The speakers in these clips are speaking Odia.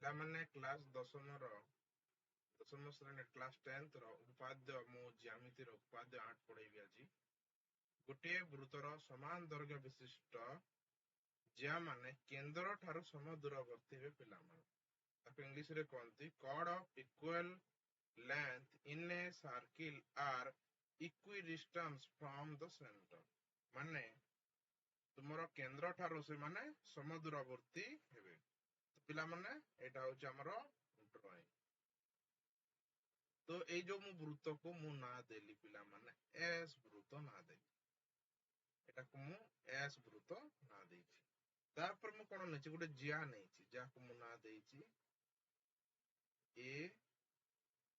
ପିଲାମାନେ, କ୍ଲାସ ଦଶମର, ଦଶମ ଶ୍ରେଣୀ କ୍ଲାସ 10th ର ଉପାଦ୍ୟ, ମୁଁ ଜ୍ୟାମିତିର ଉପାଦ୍ୟ 8 ପଢେଇବି ଆଜି। ଗୋଟିଏ ବୃତ୍ତର ସମାନ ଦୈର୍ଘ୍ୟ ବିଶିଷ୍ଟ જ્યાମାନେ କେନ୍ଦ୍ର ଠାରୁ ସମଦୂରବର୍ତ୍ତୀ ହେବେ। ପିଲାମାନେ, ତାକୁ ଇଂଲିଶରେ କହନ୍ତି chord of equal length in a circle are equidistant from the center। ମାନେ ତୁମର କେନ୍ଦ୍ର ଠାରୁ ସେମାନେ ସମଦୂରବର୍ତ୍ତୀ ହେବେ। ତ ପିଲାମାନେ, ଏଇଟା ହଉଛି ଆମର ଡ୍ରଇଂ। ତ ଏଇ ଯୋଉ ମୁଁ ବୃତ୍ତକୁ ମୁଁ ନାଁ ଦେଲି ପିଲାମାନେ, ଏସ୍ ବୃତ୍ତ ନାଁ ଦେଲି। ଏଟାକୁ ମୁଁ ଏସ୍ ବୃତ୍ତ ନାଁ ଦେଇଛି। ତାପରେ ମୁଁ କଣ ନେଇଛି? ଗୋଟେ ଜିଆ ନେଇଛି, ଯାହାକୁ ମୁଁ ନାଁ ଦେଇଛି ଏ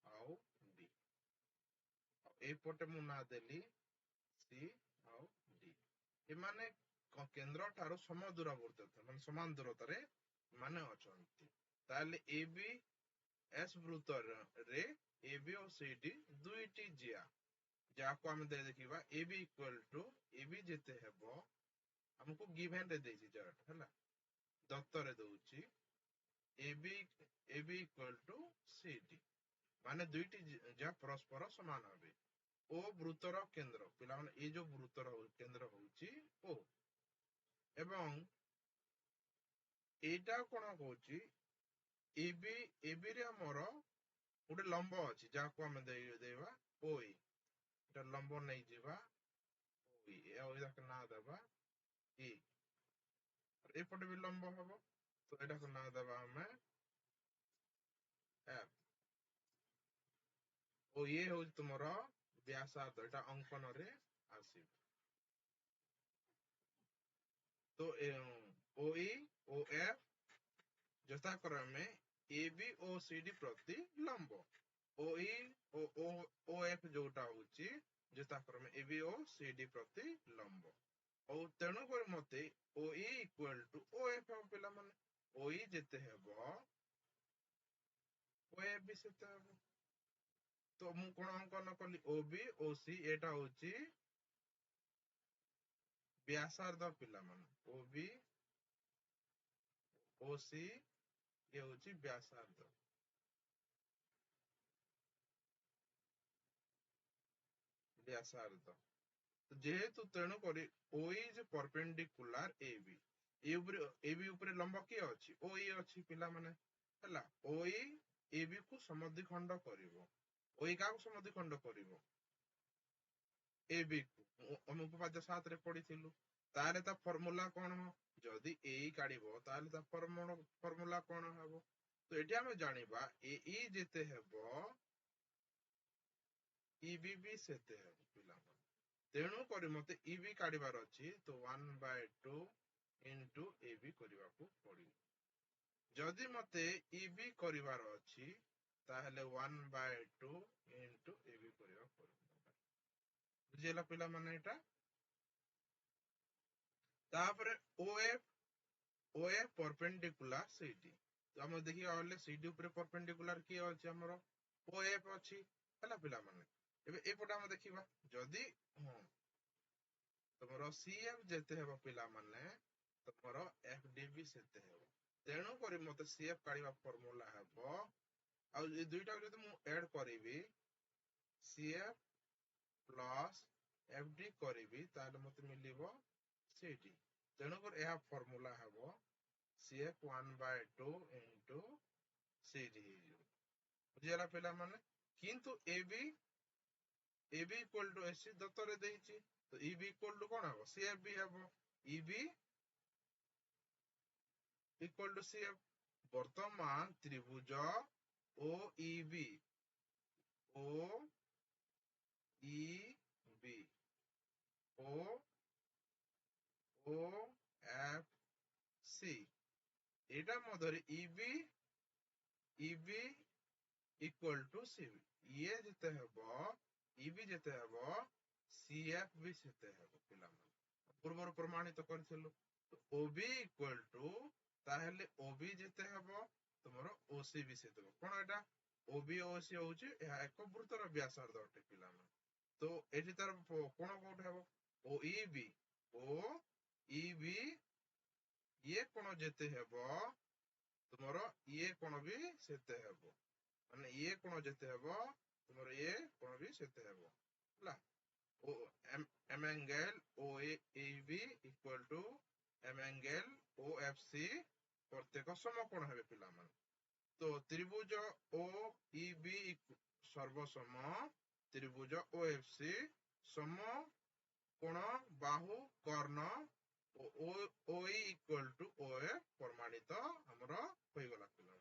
ଆଉ ବି। ଏଇପଟେ ମୁଁ ନାଁ ଦେଲି ସି ଆଉ ଡି। ଏମାନେ କେନ୍ଦ୍ର ଠାରୁ ସମଦୂରବର୍ତ୍ତୀ, ମାନେ ସମାନ ଦୂରତାରେ ମାନେ ଅଛନ୍ତି। ତାହେଲେ ଏ ବି ଏସ୍ ବୃତ୍ତରେ ଏ ବି ଓ ସି ଡି ଦୁଇଟି ଜିଆ, ଯାହାକୁ ଆମେ ଦେଖିବା ଏ ବି ଇକ୍ୱାଲ ଟୁ, ଏ ବି ଯେତେ ହେବ ଆମକୁ ଗିଭେନ ରେ ଦେଇଛି, ଯାହାଟା ହେଲା ଦତ୍ତରେ ଦଉଛି, ଏ ବି ଇକ୍ୱାଲ ଟୁ ସି ଡି, ମାନେ ଦୁଇଟି ଯାହା ପରସ୍ପର ସମାନ ହେବେ। ଓ ବୃତ୍ତର କେନ୍ଦ୍ର, ପିଲାମାନେ, ଏଇ ଯୋଉ ବୃତ୍ତର କେନ୍ଦ୍ର ହଉଛି ଓ। ଏବଂ ଏଇଟା କଣ କହୁଛି? ଏ ବି ରେ ଆମର ଗୋଟେ ଲମ୍ବ ଅଛି, ଯାହାକୁ ଆମେ ଦେଇବା ଓ ଇ। ଏଟା ଲମ୍ବ ନେଇଯିବା ଓ ଇ, ଆଉ ଏଟାକୁ ନାଁ ଦେବା ଇ। ଏପଟେ ବି ଲମ୍ବ ହବ, ତ ଏଟାକୁ ନାଁ ଦେବା ଆମେ ଏଫ। ଓ ଇଏ ହଉଛି ତୁମର ବ୍ୟାସାର୍ଦ୍ଧ। ଏଟା ଅଙ୍କନରେ ଆସିବ। ତ ଓ ଇ ଓ ଏଫ ଯଥାକ୍ରମେ ଏ ବି ଓ ସି ଡି ପ୍ରତି ଲମ୍ବ। ଓ ଇ ଓ ଓ ଏଫ ଯୋଉଟା ହଉଛି ଯଥାକ୍ରମେ ଏ ବି ଓ ସି ଡି ପ୍ରତି ଲମ୍ବ। ଆଉ ତେଣୁକରି ମତେ ଓ ଇ ଇକ୍ୱାଲ ଟୁ ଓ ଏଫ ହବ। ପିଲାମାନେ, ଓ ଇ ଯେତେ ହେବ, ଓ ଏଫ ବି ସେତେ ହେବ। ତ ମୁଁ କଣ ଅଙ୍କନ କଲି? ଓ ବି ଓ ସି, ଏଇଟା ହଉଛି ବ୍ୟାସାର୍ଦ୍ଧ। ପିଲାମାନେ, ଓ ବି ଓ ସି ଇଏ ହଉଛି ବ୍ୟାସାର୍ଦ୍ଧ। ବ୍ୟାସାର୍ଦ୍ଧ ଯେହେତୁ, ତେଣୁ କରି ଓ is perpendicular ଏ ବି। ଏ ଉପରେ, ଏ ବି ଉପରେ ଲମ୍ବ କିଏ ଅଛି? ଓ ଇ ଅଛି ପିଲାମାନେ। ହେଲା, ଓ ଇ ଏ ବି କୁ ସମଦ୍ୱିଖଣ୍ଡ କରିବ। ଓ ଇ କାହାକୁ ସମଦ୍ୱିଖଣ୍ଡ କରିବ? ଏ ବି କୁ। ଆମେ ଉପପାଦ୍ୟ 7ରେ ପଢିଥିଲୁ। ତାହେଲେ ତା ଫର୍ମୁଲା କଣ? ଯଦି ଏ କାଢିବ, ତାହେଲେ ତା ଫର୍ମୁଲା କଣ ହବ? ତ ଏଠି ଆମେ ଜାଣିବା ଏ ଇ ଯେତେ ହେବ, ଇ ବି ବି ସେତେ ହେବ ପିଲାମାନେ। ତେଣୁ କରି ମତେ ଇ ବି କାଢିବାର ଅଛି, ତ 1 ବାଇ 2 ଇଣ୍ଟୁ ଏ ବି କରିବାକୁ ପଡିବ। ଯଦି ମତେ ଇ ବି କରିବାର ଅଛି, ତାହେଲେ 1 ବାଇ 2 ଇଣ୍ଟୁ ଏ ବି କରିବାକୁ ପଡିବ। ବୁଝିହେଲା ପିଲାମାନେ ଏଇଟା? ତାପରେ ଓ ଏଫ ପରପେଣ୍ଡିକୁଲାର ସିଡି। ତ ଆମେ ଦେଖିବା ହେଲେ ସିଡି ଉପରେ ପରପେଣ୍ଡିକୁଲାର କିଏ ଅଛି? ଆମର ଓ ଏଫ ଅଛି। ହେଲା ପିଲାମାନେ, ଏବେ ଏପଟେ ଆମେ ଦେଖିବା ଯଦି, ହଁ, ତମର ସି ଏଫ ଯେତେ ହେବ ପିଲାମାନେ, ତମର ଏଫ ଡି ବି ସେତେ ହେବ। ତେଣୁ କରି ମତେ ସି ଏଫ କାଢିବା ଫର୍ମୁଲା ହେବ, ଆଉ ଏ ଦୁଇଟାକୁ ଯଦି ମୁଁ ଆଡ କରିବି, C F plus F D କରିବି, ତାହେଲେ ମତେ ମିଳିବ ସି ଡି। ତେଣୁକରି ଏହା ଫର୍ମୁଲା ହେବ C F 1 by 2 into C D ହେଇଯିବ। ବୁଝିଗଲା ପିଲାମାନେ? କିନ୍ତୁ ଏ ବି ଇକ୍ୱାଲ ଟୁ ଏସି ଦତ୍ତରେ ଦେଇଛି, ତ ଇ ବି ଇକ୍ୱାଲ ଟୁ କଣ ହବ? ସି ଏଫ ବି ହେବ। ଇ ବି ଇକ୍ୱାଲ ଟୁ ସି ଏଫ। ବର୍ତ୍ତମାନ ତ୍ରିଭୁଜ ଓ ଇ ବି, ଓ ଇ ବି ଓ ଓ ଏଫ ସି, ଏଇଟା ମଧ୍ୟରେ ଇ ବି ଇକ୍ୱାଲ ଟୁ ସି ବି। ଇଏ ଯେତେ ହେବ, ଇ ବି ଯେତେ ହେବ, ସି ଏଫ ବି ସେତେ ହେବ। ପିଲାମାନେ, ପୂର୍ବରୁ ପ୍ରମାଣିତ କରିଥିଲୁ। ଓ ବି ଇକ୍ୱାଲ ଟୁ, ତାହେଲେ ଓ ବି ଯେତେ ହେବ, ତୁମର ଓ ସି ବି ସେତେ ହେବ। କଣ ଏଟା? ଓ ବି ଓ ସି ହଉଛି ଏହା ଏକ ବୃତ୍ତର ବ୍ୟାସାର୍ଦ୍ଧ ଅଟେ ପିଲାମାନେ। ତ ଏଠି ତାର କୋଣ କୋଉଠି ହେବ? ଓ ଇ ବି, ଓ ଇ ବି ଇଏ କୋଣ ଯେତେ ହେବ ତୁମର ଇଏ କୋଣ ବି ସେତେ ହେବ। ମାନେ ଇଏ କୋଣ ଯେତେ ହେବ, ତୁମର ଇଏ କୋଣ ବି ସେତେ ହେବ। ହେଲା, O M angle OAB equal to M angle OFC ପ୍ରତ୍ୟେକ ସମକୋଣ ହେବେ ପିଲାମାନେ। ତ ତ୍ରିଭୁଜ OEB ସର୍ବସମ ତ୍ରିଭୁଜ OFC ସମ କୋଣ ବାହୁ କର୍ଣ୍ଣ OE equal to OF ପ୍ରମାଣିତ ଆମର ହୋଇଗଲା ପିଲାମାନେ।